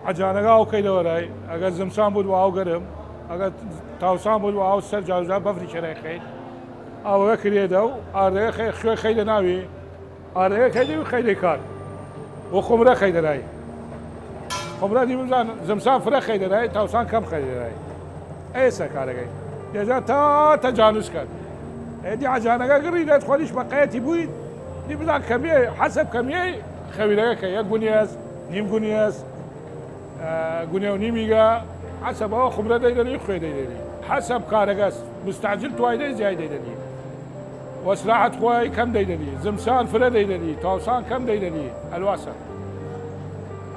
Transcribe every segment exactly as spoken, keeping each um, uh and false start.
عەجانەگە ئاو کەیدە وەرای، ئەگەر زمسان بوود وە ئاو گەرم، ئەگەر تاوسان بوود وە ئاو سەر، جاروجار بەفری چەرەی خەید، ئاوەگە کریەێدەو، ئاردەگە خەی-، خوێ خەیدە ناوی، ئاردەگە کەیدە و خەیدەی کار. و خومرە خەیدە رای. خومرە دی بزان زمسان فرە خەیدە رای، تاوسان کەم خەیدە رای. ئەیسە کارەگەی. دێجا تا تەجانوز کەن. ئێ دی عەجانەگە گڕی دێت، خوەلیش بە قەیەتی بووید. دی بزان کەمیە، حەسەب کەمیەی خەویرەگە کە یەک گونیەس، نیم گونیەس، ئە، گونێ و نیمیگە، حەسەب ئەوە خومرە دەیدەنی، خوێ دەیدەنی. حەسەب کارەگەس، مستعجل توایدەی زیای دەیدەنی. و ئیسراحەت خوەی کەم دەیدەنی. زمسان فرە دەیدەنی، تاوسان کەم دەیدەنی. ئەلواسە.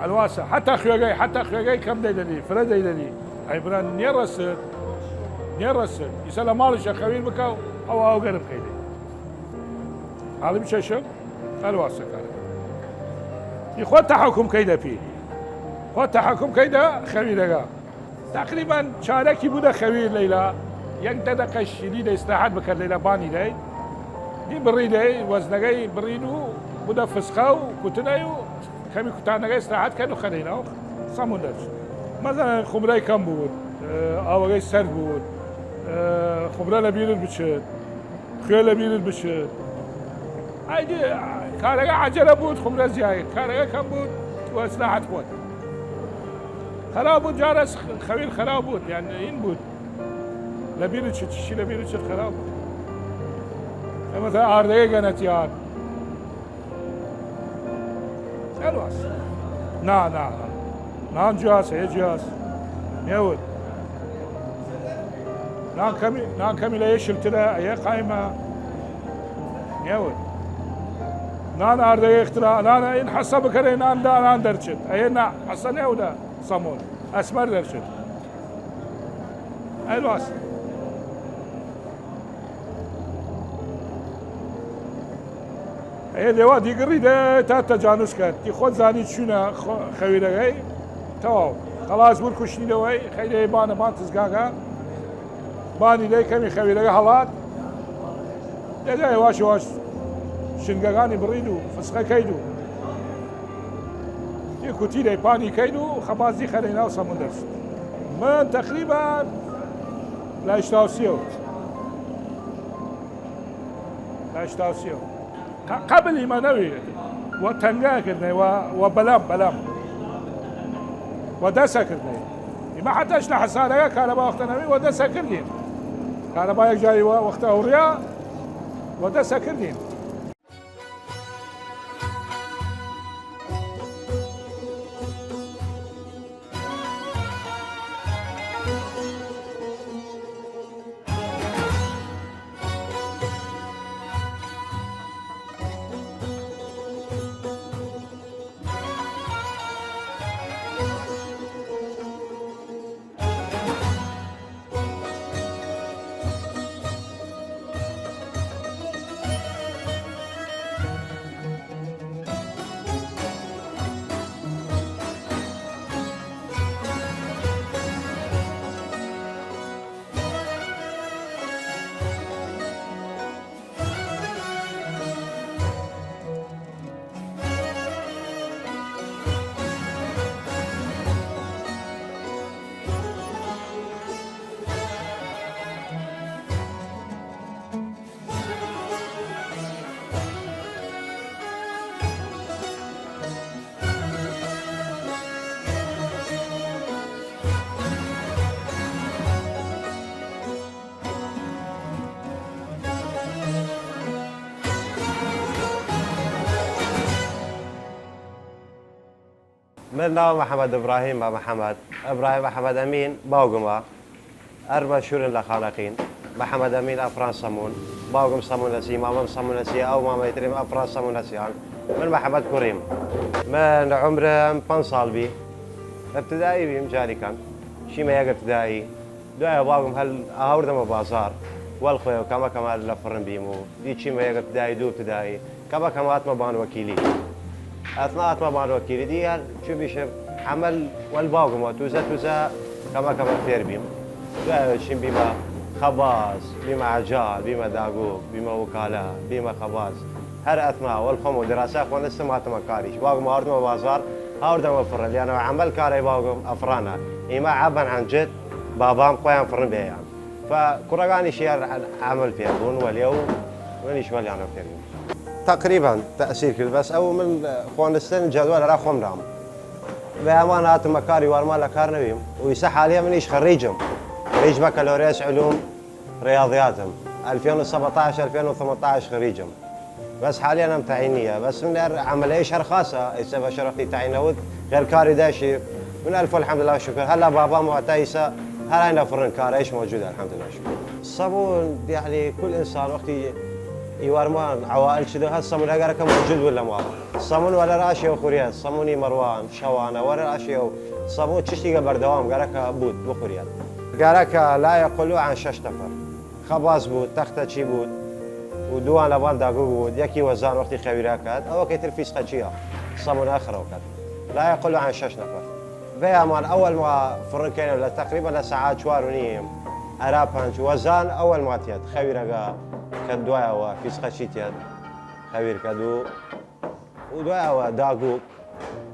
ئەلواسە. حەتا خوێگەی، حەتا خوێگەی کەم دەیدەنی، فرە دەیدەنی. ئەی برا نێڕەسد، نێڕەسد. ئیسە لە ماڵیشە خەویر بکە و ئەو ئاو گەرم کەیدەی. حاڵی بچەشم؟ ئەلواسە کارە. ئی خوە تەحەکوم کەیدە پی. خوە تەحەکوم کەیدە خەویرەگە. تەقریبەن چارەکی بوودە خەویر لەیلا، یەک دە دەقە شیلی دە ئیسراحەت بکەر لەیلا بانی دەی. دی بڕی دەی، وەزنەگەی بڕین و بودە فسخە و کوتنەی و کەمی کوتانەگەی ئیسراحەت کەن و خەدەیناو سەمون دەرچ. مەزەنەن خومرەی کەم بوود، ئاوەگەی سەرد بوود، خومرە لە بیرت بچێت. خوێ لە بیرت بچێت. ئای دی، کارەگە عەجەلە بوود، خومرە زیای. کارەگە کەم بوود، وە ئیسراحەت خوەد. خەراب بوود، جارەس خەویر خەراب بوود، یان ئین بوود. لە بیرت چ، چشی لە بیرت چ خەراب بوود. ئەمە تا ئاردەگە گەنەتیان. ئەلواس. نا، نا، نا. نان جیاس، هەیە جیاس. نێود. نان کەمی، نان کەمی لە یە شلترە، ئەیە قایمە. نێود. نان ئاردە یەخترا، نان ئین حەسە بکەرێ، نان دا، نان دەرچێت. ئەیە نا، حەسە نێودە سەمۆن. ئەسمەر دەرچێت. ئەلواس. ئەیە لێوا دیگڕی دە تا تەجانوز کەن. تی خۆت زانی چوونە خۆ-، خەویرەگەی. تەواو. خەڵاس ور کوشتنی دەوەی، خەیرەی بانە بان تزگاگە. بانی دەی کەمی خەویرەگە هەڵات. دەگە یواش یواش شنگەگانی بڕید و فسخە کەید و تی کوتی دەی پانی کەید و خەباز دی خەرەی ناو سەمون دەرچێت. من تەقریبەن لە هەشتا و سێ و. لە هەشتا و سێ و. قە-، قەبل ئیمە نەوی. وە تەنگا کردنەی، وە، وە بەلەم، بەلەم. وە دەسە کردنەی. ئیمە حەتەش لە حەسارەگە کارەبا وەختە نەوی، وە دەسە کردین. کارەبا یەک جاری وە وەختە هەوڕیا، وە دەسە کردین. من ناوم محمد ابراهیم محمد، ابراهیم محمد امین باوگمە. ئەرمە شورن لە خانەقین. محمد امین ئەفران سەمون. باوگم سەمون ئەسی، مامەم سەمون ئەسی، ئەو مامەی تریم ئەفران سەمون ئەسیان. من محمد کوڕیم. من عمرم پەنج ساڵ بی. ابتدایی بیم جاریکان. شیمە یەک ابتدایی. دوایە باوگم هەل ئاوردەمە بازار، وەل خوەیەو کەمە کەمە لە فڕن بیم و دی چیمە یەک ابتدایی، دوو ابتدایی، کەمە کەمە ئاتمە بان وەکیلی. ئەتنا ئاتمە بان وەکیلی، دی هەر چو بیشە عەمەل وەل باوگمە توزە توزە کەمە کەمە فێر بیم. دوایە چیم بیمە خەباز، بیمە عەجال، بیمە داگوک، بیمە وکالە، بیمە خەباز. هەر ئەتنا وەل خوەم و دراسە خوەنستم هاتمە کاریش. باوگم ئاوردمە بازار، هاوردەمە فڕن، یانەوە عەمەل کارەی باوگم ئەفڕانە. ئیمە عەبەن عەنجد، بابام خوەیان فڕن بێیان. فە کوڕەگانیش یار عەمەل پێ بوون وەلیە و منیش وەلیانەوە پێ بوون. تەقریبەن تەئسیر کرد، بەس ئەو من خوەنستن جەدوەل ئەرا خوەم دام. بەیامان هاتمە کاری وارما لە کار نەویم. و ئیسە حالیە منیش خەریجم. خەریج بەکەلۆریاس علوم ریاضیاتم. ئەلفین و سەبەتاش، ئەلفین و تمنتاش خەریجم. بەس حالیەن ئەم تعین نیە. بەس من ئەر عەمەلەیش هەر خاسە، ئیسە بە شەرەفی تعین نەود، غێر کاری داشی. من ئەلف الحمدلله شکر، هەلا بابام و هەتا ئیسە هەر هاینە فڕن کارەیش موجود الحمدلله شکر. سەمون، یعنی، کل ئنسان وەختی ئیوارمان عەوائل چدە هەس سەمون ئەگەرەکە موجود بوو لە ماڵ. سەمون وەلە راشێ و خوریە، سەمونی مەروان، شەوانە وەرە راشێ و سەمون چشتیگە بەردەوام گەرەکە بود بخوریە. گەرەکە لا یەقل عن شەش نەفەر. خەباز بود، تەختەچی بود و دووان لەبان داگوگ بود، یەکی وەزان وەختی خەویرا کەد، ئەوەکەی تر فیسقەچیە، سەمون ئەخرەو کەد. لا یەقل عن شەش نەفەر. بەیامان ئەوەل ما فڕن کەینە لە تەقریبەن لە سەعات چوار و نیم ئەرا پەنج وەزان ئەوەل ما تیەد خەویرەگە کەد دوایەوە فیسقەچی تیەد خەویر کەد و و دویاوە داگوگ،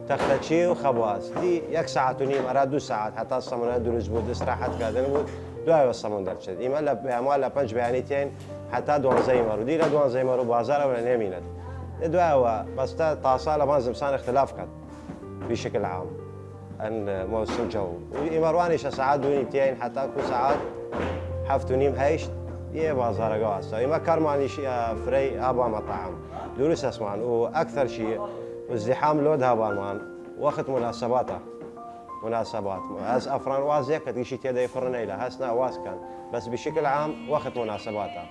تەختەچی و خەباز. دی یەک ساعەت و نیم ئەرا دوو ساعەت هەتا سەمونە دروس بود، ئیسراحەت کردن بود، دویاوە سەمون دەرچێد. ئیمە لە بەیاما لە پەنج بەیانی تین هەتا دوانزە ئیمەرو. دی لە دوانزە ئیمەرو بازار ئەوە نێمینەد. دی دویاوە بەستە تاسا لەبان زمسان اختلاف کەد. بشکل عام. ئەن مەوسم جەو. و ئیمەروانیش ساعەت دوو نیم تین هەتا کو ساعەت هەفت و نیم هەیشت یە بازارەگە واسە. ئیمە کارمانیش، ئە، فرەی ئابا مەطاعم. دروس ئەسمان و ئەکثەر شی ازدحام لۆد هابانمان وەخت مناسباتە. مناسبات. هەس ئەفران واز یەکەد گیشی تێدەی فڕنەیلە. هەس نا واز کەن. بەس بشکل عام وەخت مناسباتە.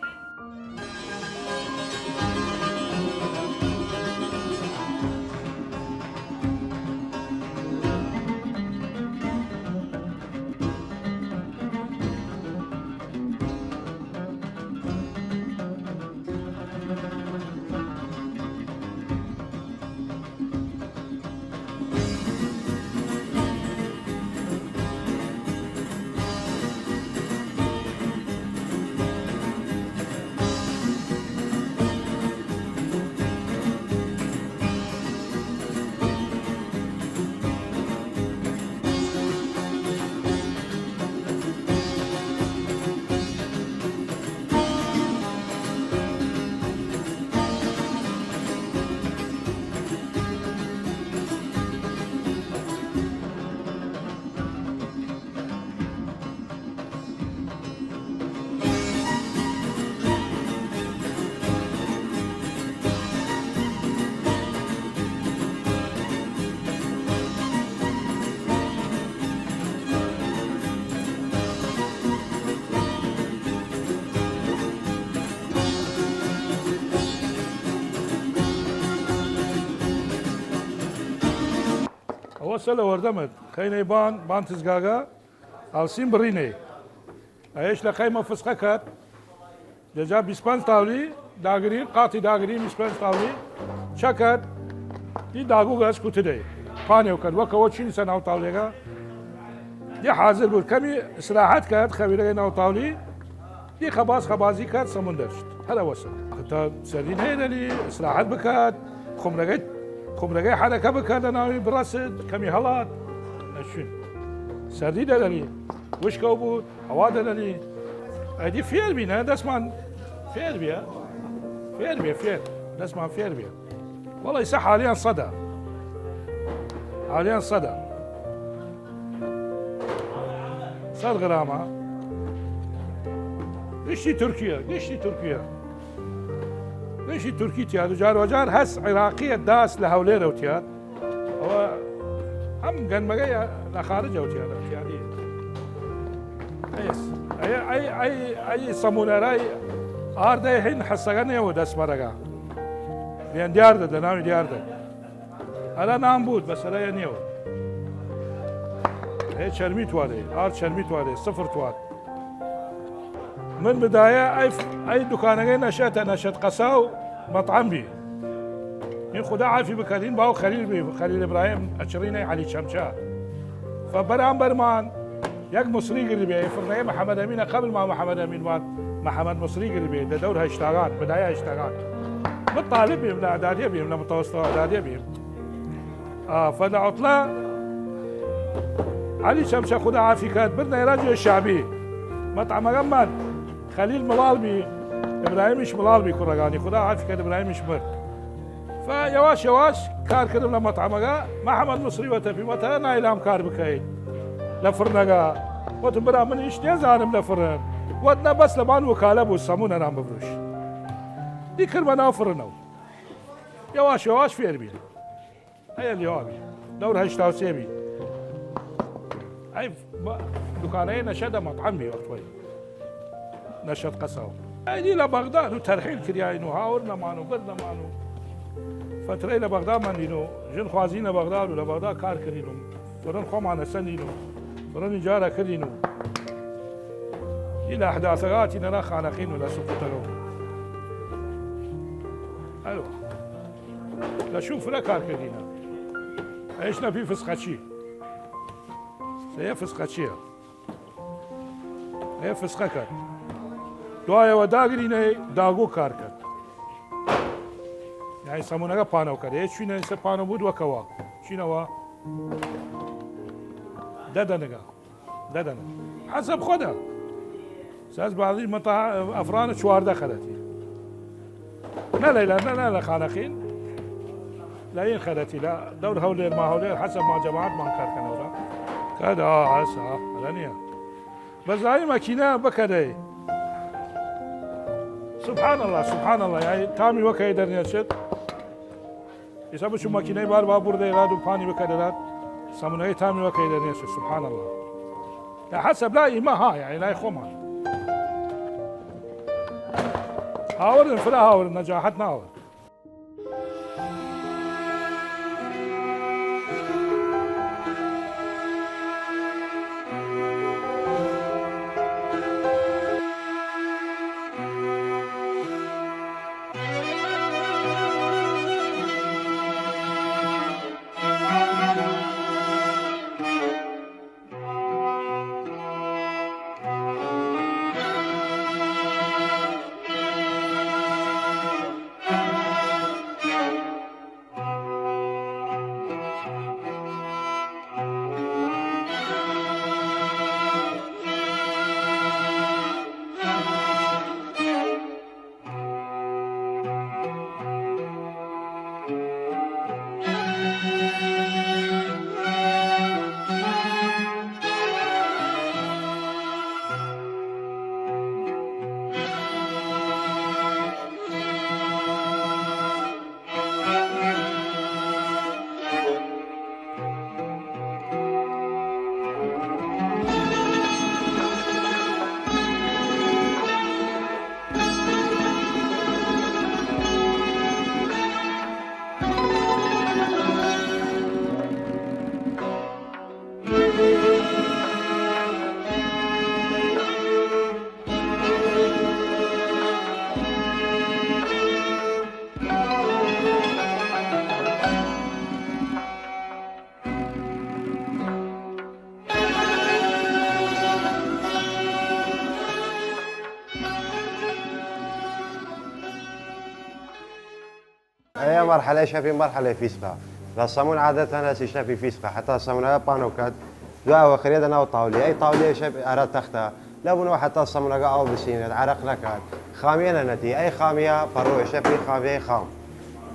ئەوە سە لە وەردەمت خەینەی بان، بان تزگاگە، ئاوسین بڕینەی. ئەیش لە خەیمە فسقە کەت، جەجا بیست پەنج تاولی داگرین، قاتی داگرین بیست پەنج تاولی چەکەت، دی داگوگە ئەس کوتدەی، پانێو کەت، وەکەوە چینسە ناو تاولیەگە، دی حازر بود، کەمی ئیسراحەت کەت، خەویرەگەی ناو تاولی، دی خەباز خەبازی کەت، سەمون دەرچت، هەر ئەوەسە. هەتا سەردی نەیەدەلی، ئیسراحەت بکەت، خومرەگەی، خومرەگەی حەرەکە بکەت، لە ناوی بڕەسد، کەمی هەڵات، نەچوین. سەردی دەدەلی، وشکەو بود، ئەوا دەدەنی. ئەدی فێر بینە، دەسمان فێر بیە. فێر بیە، فێر. دەسمان فێر بیە. وەڵی سە حالیان سەدە. حالیان سەدە. سەد غرامە. گشتی تورکیە، گشتی تورکیە. گشتی تورکی تیاد و جار وەجار هەس عراقیە داس لە هەولێرەو تیاد. ئەوە هەم گەنمەگەی لە خارجەوە تیادە، تیادی. ئەیس. ئەی، ئەی، ئەی، ئەی سەمونەرای ئاردەی هین حەسەگە نێوە دەسمەرەگە. لێن دیاردە، دە ناوی دیاردە. ئەرا نام بود، بەس ئەرا یە نێوە. ئەی چەرمی توادەی، ئار چەرمی توادەی، سفر تواد. من بدایە ئەی، ئەی دوکانەگەی نەشەتە، نەشەت قەسا و مەطعەم بی. این خودا عافی بکەد، این باو خەلیل بی، خەلیل ئیبراهیم ئەچڕینەی عەلی چەمچە. فە بەرامبەرمان یەک مصری گردبێ، فڕنەی محمد امین قبل ما محمد امین وات، محمد مصری گردبێ، دە دەور هەشتاگان، بدایە هەشتاگان. من طالب بیم، لە اعدادیە بیم، لە متوسط اعدادیە بیم. ئا، فەلە عوتڵە عەلی چەمچە خودا عافی کەد، بردنە ئێرە جێ شەعبی. مەتعەمەگە من، خەلیل مڵاڵ بی، ئیبراهیمیش مڵاڵ بی کوڕەگانی، خودا عافی کەد ئیبراهیمیش مرد. فە یەواش یەواش کار کردم لە مەتعەمەگە، محەمەد مصری وەتە پی، وەتە نایلام کار بکەید لە فرنەگە. وەتم برا من ئیش نێزانم لە فرن. وەت نە بەس لە بان وکالە بوو سەمونە نام بفروش. دی کردمە ناو فرنەو. یەواش یەواش فێر بیم. ئەیە لیوا بی. دەور هەشتا و سێ بی. ئەی ب-، دوکانەیە نەشەدە مەطعەم بی وەخت وەی. نەشەد قەساو. ئەی دی لە بەغداد و تەرحیل کریاین و هاور نەمان و برد نەمان و فترەی لە بەغداد مەندین و ژن خوازین لە بەغداد و لە بەغداد کار کردین و فرن خوەمان نەسەندین و فرن ئیجارە کردین و دی لە ئەحداسەگاتی نەنا خانەقین و لە سقوتەگە و ئەلوە. لە شوو فرە کار کردینە. ئەیش نەفی فسقەچی. ئەیە فسقەچیە. ئەیە فسقە کەد. دوایەوە داگرینەی داگوو کار کەد. یعنی سەمونەگە پانەو کەد. ئەیە چوینە سە پانەو بود وەکەوە. چینەوە. دەدەنگە. دەدەن. حەسەب خۆدە. ساز بازی مەتا ئەفرانە چواردە خەرەتی. نە لەیلا، نە، نە لە خانەقین. لە این خەرەتی، لە دەور هەولێر، ما هەولێر، حەسەب ما جەماعەت مان کار کەنەوە. کەدا، ئاسا، لە نییە. بەزای مەکینە بکەدەی. سبحان الله، سبحان الله، یعنی تامی وەکەی دەرنێچێت. ئیسا بچوو مەکینەی بار با بوردەی راد و پانی بکە دەرات، سەمونەی تامی وەکەی دەرنێسێ، سبحان الله. یا حەسەب لا ئیمە ها، یا ئیلای خۆمان. هاوردن، فرە هاوردن، نەجاحەت ناوە. ئەیە مەرحەلەی شەپی مەرحەلەی فیسقە. لە سەمون عادەتەن هەسی شەپی فیسقە. حەتا سەمونەگە پانەو کەد، دوای وەخریەدە ناو تاولی. ئەی تاولی شەپ ئەرا تەختە. لەبونەوە حەتا سەمونەگە ئاو بسینێد، عەرەق نەکات. خامیە نەنەتی. ئەی خامیە پەڕوێ شەپی خامیەی خام.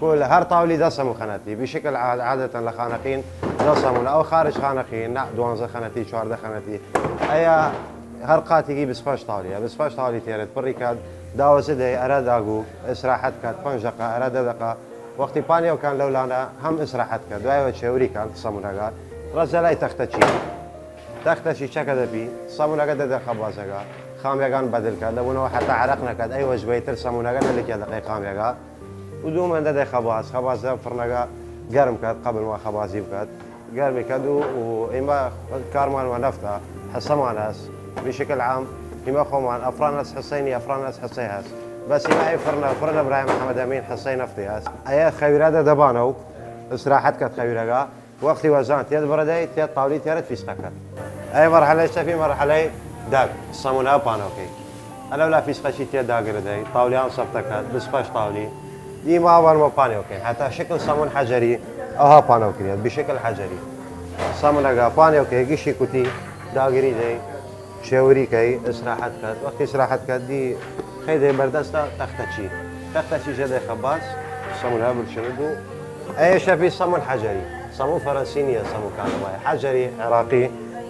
کل هەر تاولی دە سەمو خەنەتی. بشکل عاد-، عادەتەن لە خانەقین دە سەمونە. ئەو خارج خانەقین، نە، دوانزە خەنەتی، چواردە خەنەتی. ئەیە هەر قاتیگی بیست پەنج تاولیە. بیست پەنج تاولی تێرێت پڕی کات، داوەزە دەی ئەرا داگوو، ئیسراحەت کات، پەنج دەقە، ئەرا دە دەقە. وەختی پانیەو کان لەولانە هەم ئیسراحەت کات. دوایەوە چێوری کان سەمونەگە. ڕەزەلای تەختەچی. تەختەچی چەکە دەپی، سەمونەگە دەدە خەبازەگە. خامیەگان بەدل کات. لەبونەوە حەتا عەرەق نەکات. ئەی وەجبەیتر سەمونەگە نەلکە دەقەی خامیەگە. و دوومەن دەدەی خەباز، خەبازە فرنەگە گەرم کات، قەبل وە خەبازی بکات، گەرمی کات و، و ئیمە کارمان وە نەفتە، حسەمان هەس، بشکل عام، ئیمە خۆمان ئەفران هەس حسەینی، ئەفران هەس حسەی هەس. بەس ئیمە ئەی فرنە، فرنە برای محمد ئەمین حسەی نەفتی هەس. ئەیە خەویرە دەدەبانە و ئیسراحەت کات خەویرەگە. وەختی وەزان تێد بڕدەی، تێد تاولی تێرت فیسقە کەد. ئەی مەرحەلەی شەپی مەرحەلەی داگ، سەمونە پانەوکەی. ئەلەولا فیسقەچی تێد داگرەدەی، تاولیان سەفتە کەد، بیست پەنج تاولی. ئیمە ئاوانمە پانەوکەی. حەتا شکل سەمون حەجەری، ئەها پانەو کریەێد بشکل حەجەری. سەمونەگە پانەو کەی، گشی کوتی، داگری دەی، چێوری کەی، ئیسراحەت کەد. وەختی ئیسراحەت کەد، دی خەی دەی بەردەستا تەختەچی. تەختەچی ژە دەی خەباز، سەمونە برچنە دو. ئەیشە پی سەمون حەجەری. سەمون فەرەنسی نیە، سەمون کارەبای. حەجەری عراقی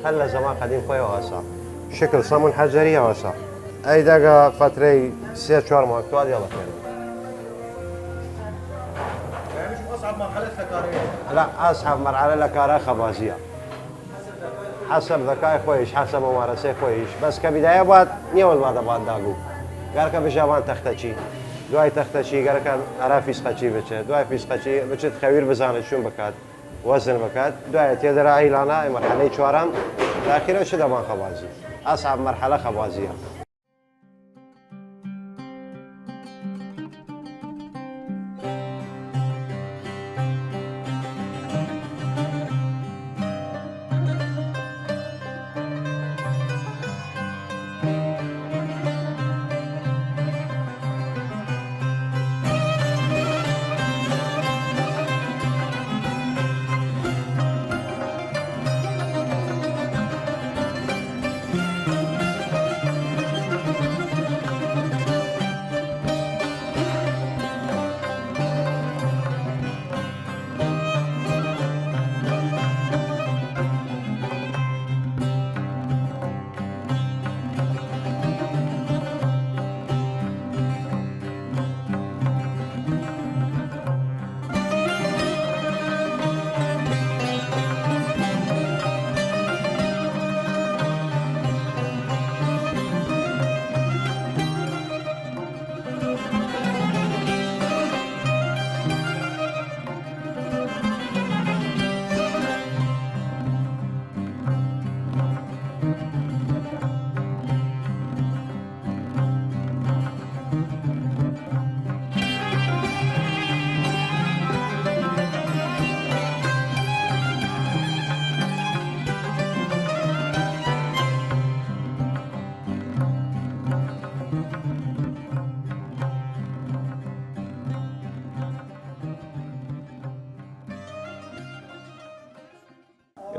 هەر لە زەمان قەدیم خوەی ئەوەسا. شکل سەمون حەجەری ئەوەسا. ئەی دەگە فەترەی سێ چوار ماه تواد یەڵە کەێد. لا، ئەسحاب مەرحەلە لە کارە خەبازیە. حەسەب زەکای خوەیش، حەسەب مەمارەسەی خوەیش. بەس کە بیدایە باد، نیەوەل بادە باد داگو. گەرکە بژە بان تەختەچی. دوای تەختەچی گەرکە ئەرا فیسقەچی بچێت. دوای فیسقەچی بچێت خەویر بزانێت چون بکات. وەزن بکات. دوای تێدەرا ئەیلانە، ئەی مەرحەلەی چوارەم. داخیرە چ دەبان خەبازی. ئەسحاب مەرحەلە خەبازیە.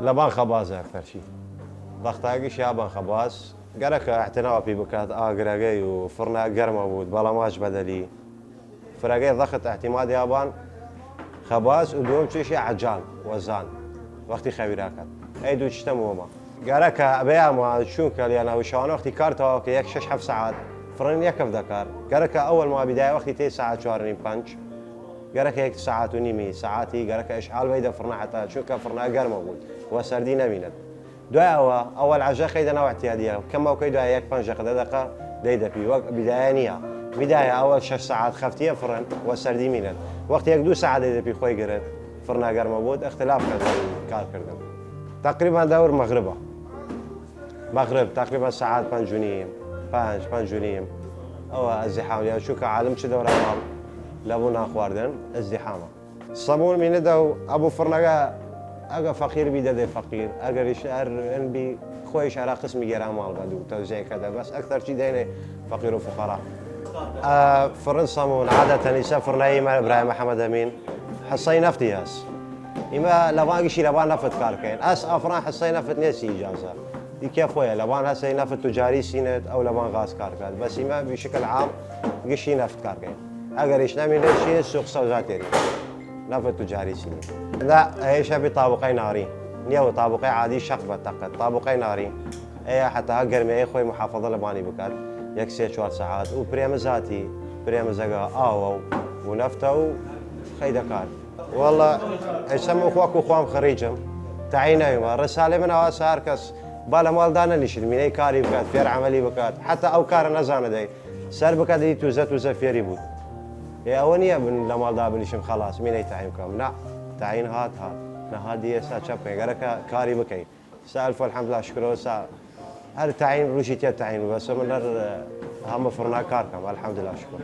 لەبان خەباز ئەکتەرچی. وەختاگیش یابان خەباز گەرەکە ئەعتناوە پی بکات، ئاگرەگەی و فرنە گەرمە بوود، بەڵام ئاش بەدەلی فرەگەی ضغط اعتماد یابان خەباز و دووەم چیشی عەجان وەزان وەختی خەویراکەت. ئەی دوو چشتە مووەمە. گەرەکە ئەبێ ئەمە چوونکە لیانا وشانە وەختی کار تەواو کە یەک شەش هەفت سەعات فرن یەکەف دەکار. گەرەکە ئەوەل ما بیدایە وەختی تێ سەعات چوار و نیم پەنج. گەرەکە یەک سەعات و نیمی سەعاتی گەرەکە ئشعال بەی دە فرنە حتا چوونکە فرنە گەرمە بوود و سەردی نەمینەت. دوای ئەوە ئەوەل عەژە خەیدە ناو اعتیادیە کەم مەوکەی دوای یەک پەنج دەقە دە دەقە دەی دەپی وەک بیدایە نییە. بیدایە ئەوەل شەش سەعات خەفتیە فرن و سەردی مینەت. وەختی یەک دوو سەعات دەی دەپی خوەی گرت فرنە گەرمە بوود اختلاف کردن کار کردن. تقریبا دەور مەغربە. مەغرب تقریبا سەعات پەنج و نیم، پەنج، پەنج و نیم. ئەوە ئەزدیحام یا چووکە عالم چ دەورە ماڵ لەبوو نان خواردن ئەزدیحامە. سەمون مینە دە و ئەبوو فرنەگە ئەگە فەقیر بی دەدەی فەقیر، ئەگەریش هەر ان بی خوەیش ئەرا قسمی گێرا ماڵ بەدوو تەوزیع کەدە، بەس ئەکتەر چی دەینێ فەقیر و فقرا. ئە، فرن سەمون عادەتەن ئیسە فرنەی ئیمە برای محمد ئەمین حسەی نەفتی هەس. ئیمە لەبان گشی لەبان نەفت کار کەین. ئەس ئافران حسەی نەفت نێسی ئیجازە. ئیکێ خوەیە لەبان هەسەی نەفت تجاری سینێت، ئەو لەبان غاز کار کات. بەس ئیمە بشکل عام گشی نەفت کار کەین. ئەگەر ئیش نەمینێت چیە سوق سەوزا تێری. نەفت تجاری سینێت. لا، ئەیشە بی طابقەی ناری. نیە و طابقەی عادی شەق بە تەقەت. طابقەی ناری. ئەیە حتا گەرمەیە خوەی محافظە لەبانی بکات. یەک سێ چوار سەعات. و پرێمزاتی، پرێمزەگە ئاوە و، و نەفتە و خەی دەکات. وەڵا، ئەیسە من وەکو خوام خەریجم، تەعین نەویمە. ڕسالەی من ئەواسە هەر کەس با لە ماڵ دانەنیشێت، مینەی کاری بکات، فێر عەمەلی بکات، حتا ئەو کارە نەزانە دەی سەر بکات، دی توزە توزە فێری بوود. ئێ ئەوە نییە من لە ماڵ دابنیشم خەڵاس، مینەی تەعین بکەم. نا، تەعین هات هات، نەهات دی ئێستا چە بکەین، گەرەکە کاری بکەین. سا ئەلف الحمد لله شکر، سا هەر تەعین ڕوژی تێ تەعین بوو، بەس من هەر هەمە فڕنا کار کەم، الحمد لله شکر.